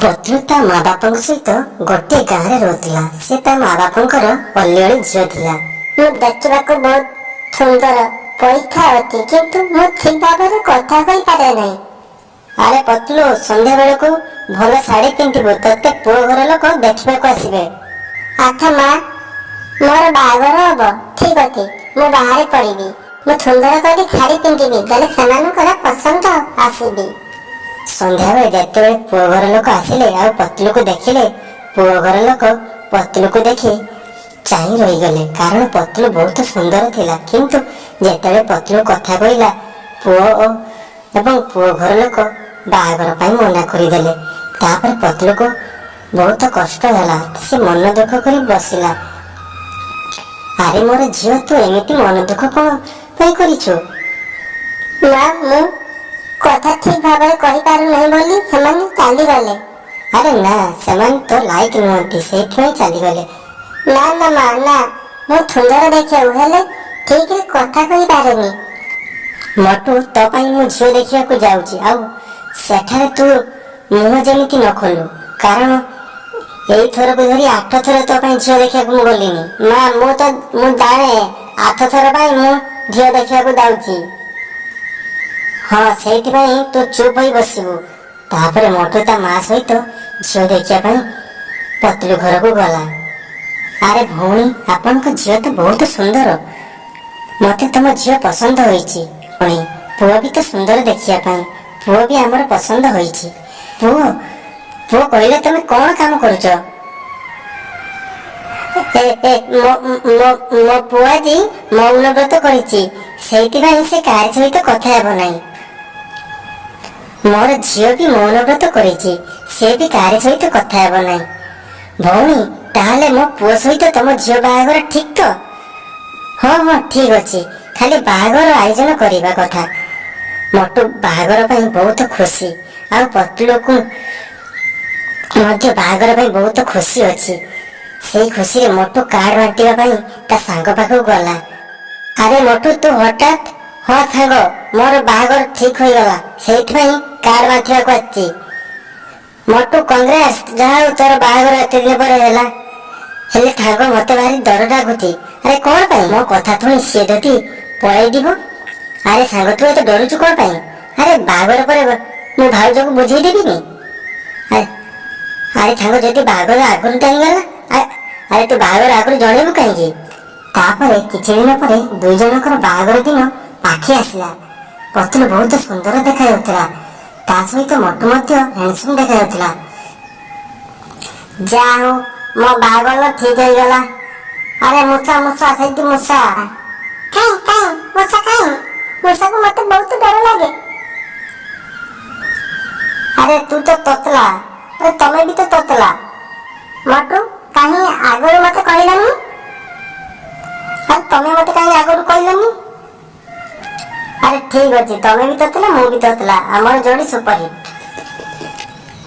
ପତଲୁ ତା ମା ବାପାଙ୍କ ସହିତ ଗୋଟିଏ ଗାଁରେ ରହୁଥିଲା। ସେ ତା ମା ବାପାଙ୍କର ଅଲିଅଳି ଝିଅ ଥିଲା। ମୁଁ ଦେଖିବାକୁ ବହୁତ ସୁନ୍ଦର, ପଇସା ଅଛି, କିନ୍ତୁ ମୁଁ ଠିକ ଭାବରେ କଥା କହିପାରେ ନାହିଁ। ଆରେ ପତଲୁ, ସନ୍ଧ୍ୟା ବେଳକୁ ଭଲ ଶାଢୀ ପିନ୍ଧିବୁ, ତତେ ପୁଅ ଘର ଲୋକ ଦେଖିବାକୁ ଆସିବେ। ଆଚ୍ଛା ମା, ମୋର ବାହାଘର ହବ, ଠିକ ଅଛି, ମୁଁ ବାହାରେ ପଡ଼ିବି। ମୁଁ ସୁନ୍ଦର କରି ଶାଢୀ ପିନ୍ଧିବି, ଦେଲେ ସେମାନଙ୍କର ପସନ୍ଦ ଆସିବି। ସନ୍ଧ୍ୟାବେଳେ ଯେତେବେଳେ ପୁଅ ଘର ଲୋକ ଆସିଲେ ଆଉ ପତଲୁକୁ ଦେଖିଲେ, ପୁଅ ଘର ଲୋକ ପତଲୁକୁ ଦେଖି ଚାହିଁ ରହିଗଲେ, କାରଣ ପତଲୁ ବହୁତ ସୁନ୍ଦର ଥିଲା। କିନ୍ତୁ ଯେତେବେଳେ ପତଲୁ କଥା କହିଲା, ପୁଅ ଏବଂ ପୁଅ ଘର ଲୋକ ବାହାଘର ପାଇଁ ମନା କରିଦେଲେ। ତାପରେ ପତଲୁକୁ ବହୁତ କଷ୍ଟ ହେଲା। ସେ ମନ ଦୁଃଖ କରି ବସିଲା। ଆରେ ମୋର ଝିଅ, ତୁ ଏମିତି ମନ ଦୁଃଖ କଣ ପାଇଁ କରିଛୁ? ମା, ମୁଁ କଥା ଠିକ ଭାବରେ କହିପାରୁନାହିଁ ବୋଲି ସେମାନେ ଚାଲିଗଲେ। ଆରେ ନା, ସେମାନେ ତୋ ଲାଇକ୍ ନୁହନ୍ତି, ସେଇଥିପାଇଁ ଚାଲିଗଲେ। ନା ନା ମା, ନା, ମୁଁ ସୁନ୍ଦର ଦେଖିବାକୁ, ହେଲେ ଠିକରେ କଥା କହିପାରେନି। ମୋଟୁ, ତୋ ପାଇଁ ମୁଁ ଝିଅ ଦେଖିବାକୁ ଯାଉଛି, ଆଉ ସେଠାରେ ତୁ ମୁହଁ ଯେମିତି ନ ଖୋଲୁ, କାରଣ ଏଇଥରକୁ ଧରି 8 ଥର ତୋ ପାଇଁ ଝିଅ ଦେଖିବାକୁ ମୁଁ ଗଲିଣି। ମା, ମୁଁ ତ ମୁଁ ଜାଣେ, 8 ଥର ପାଇଁ ମୁଁ ଝିଅ ଦେଖିବାକୁ ଯାଉଛି। ହଁ, ସେଇଥିପାଇଁ ତୁ ଚୁପ୍ ହୋଇ ବସିବୁ। ତାପରେ ମୋଟୁ ତା ମା ସହିତ ଝିଅ ଦେଖିବା ପାଇଁ ପତଲୁ ଘରକୁ ଗଲା। ଆରେ ଭଉଣୀ, ଆପଣଙ୍କ ଝିଅ ତ ବହୁତ ସୁନ୍ଦର। ମତେ ତମ ଝିଅ ପସନ୍ଦ ହୋଇଛି। ଭଉଣୀ, ପୁଅ ବି ତ ସୁନ୍ଦର ଦେଖିବା ପାଇଁ। ପୁଅ ବି ଆମର ପସନ୍ଦ ହୋଇଛି। ପୁଅ କହିଲେ, ତମେ କଣ କାମ କରୁଛ? ଏ ଏ ମୋ ମୋ ମୋ ପୁଅ ଆଜି ମୌନ ବ୍ରତ କରିଛି, ସେଇଥିପାଇଁ ସେ କାହାରି ସହିତ କଥା ହେବ ନାହିଁ। ମୋର ଝିଅ ବି ମୌନ ବ୍ରତ କରିଛି, ସେ ବି କାହାରି ସହିତ କଥା ହେବ ନାହିଁ। ଭଉଣୀ, ତାହେଲେ ମୋ ପୁଅ ସହିତ ତମ ଝିଅ ବାହାଘର ଠିକ ତ? ହଁ, ଠିକ ଅଛି, ଖାଲି ବାହାଘର ଆୟୋଜନ କରିବା କଥା। ମୋଟୁ ବାହାଘର ପାଇଁ ବହୁତ ଖୁସି, ଆଉ ପତଲୁକୁ ମଧ୍ୟ ବାହାଘର ପାଇଁ ବହୁତ ଖୁସି ଅଛି। ସେଇ ଖୁସିରେ ମୋଟୁ କାର୍ଡ ବାଣ୍ଟିବା ପାଇଁ ତା ସାଙ୍ଗ ପାଖକୁ ଗଲା। ଆରେ ମୋଟୁ, ତୁ ହଠାତ୍? ହଁ ସାଙ୍ଗ, ମୋର ବାହାଘର ଠିକ ହୋଇଗଲା, ସେଇଥିପାଇଁ କାର୍ଡ ବାଣ୍ଟିବାକୁ ଆସିଛି। ମୋଟୁ, କଂଗ୍ରେଟ୍ସ, ଯାହା ହଉ ତୋର ବାହାଘର ଏତେ ଦିନ ପରେ ହେଲା। ହେଲେ ସାଙ୍ଗ, ମତେ ଭାରି ଡର ଲାଗୁଛି। ଆରେ କଣ ପାଇଁ? ମୋ କଥା ଶୁଣି ସିଏ ଯଦି ପଳେଇ ଯିବ। ଆରେ ସାଙ୍ଗ, ତୁ ଏତେ ଡରୁଛୁ କଣ ପାଇଁ? ଆରେ ବାହାଘର ପରେ ମୁଁ ଭାଉଜକୁ ବୁଝେଇ ଦେବିନି। ଆରେ ସାଙ୍ଗ, ଯଦି ବାହାଘର ଆଗରୁ ଜାଣିଗଲା? ଆରେ ତୁ ବାହାଘର ଆଗରୁ ଜଣେଇବୁ କାହିଁକି? ତାପରେ କିଛି ଦିନ ପରେ ଦୁଇ ଜଣଙ୍କର ବାହାଘର ଦିନ ପାଖେଇ ଆସିଲା। ପତଲୁ ବହୁତ ସୁନ୍ଦର ଦେଖାଯାଉଥିଲା, ତା ସହିତ ମୋଟୁ ମଧ୍ୟ ହ୍ୟାଣ୍ଡସମ୍ ଦେଖାଯାଉଥିଲା। ଯାହା ହଉ, ମୋ ବାହାଘର ଠିକ ହେଇଗଲା। ଆରେ ମୂଷା, ମୂଷା, ସେଇଠି ମୂଷା। କାଇଁ, କାଇଁ ମୂଷା, କାଇଁ? ମୂଷାକୁ ମତେ ବହୁତ ଡର ଲାଗେ। ଆରେ ତୁ ତ ତତଲା। ଆରେ ତମେ ବି ତ ତତଲା। ମୋଟୁ, କାହିଁ ଆଗରୁ ମତେ କହିଲନି? ଆରେ ତମେ ମତେ କାହିଁ ଆଗରୁ କହିଲନି? ଆରେ ଠିକ ଅଛି, ତମେ ବି ତତଲା, ମୁଁ ବି ତତଲା, ଆମର ଯୋଡ଼ି ସୁପରହିଟ୍।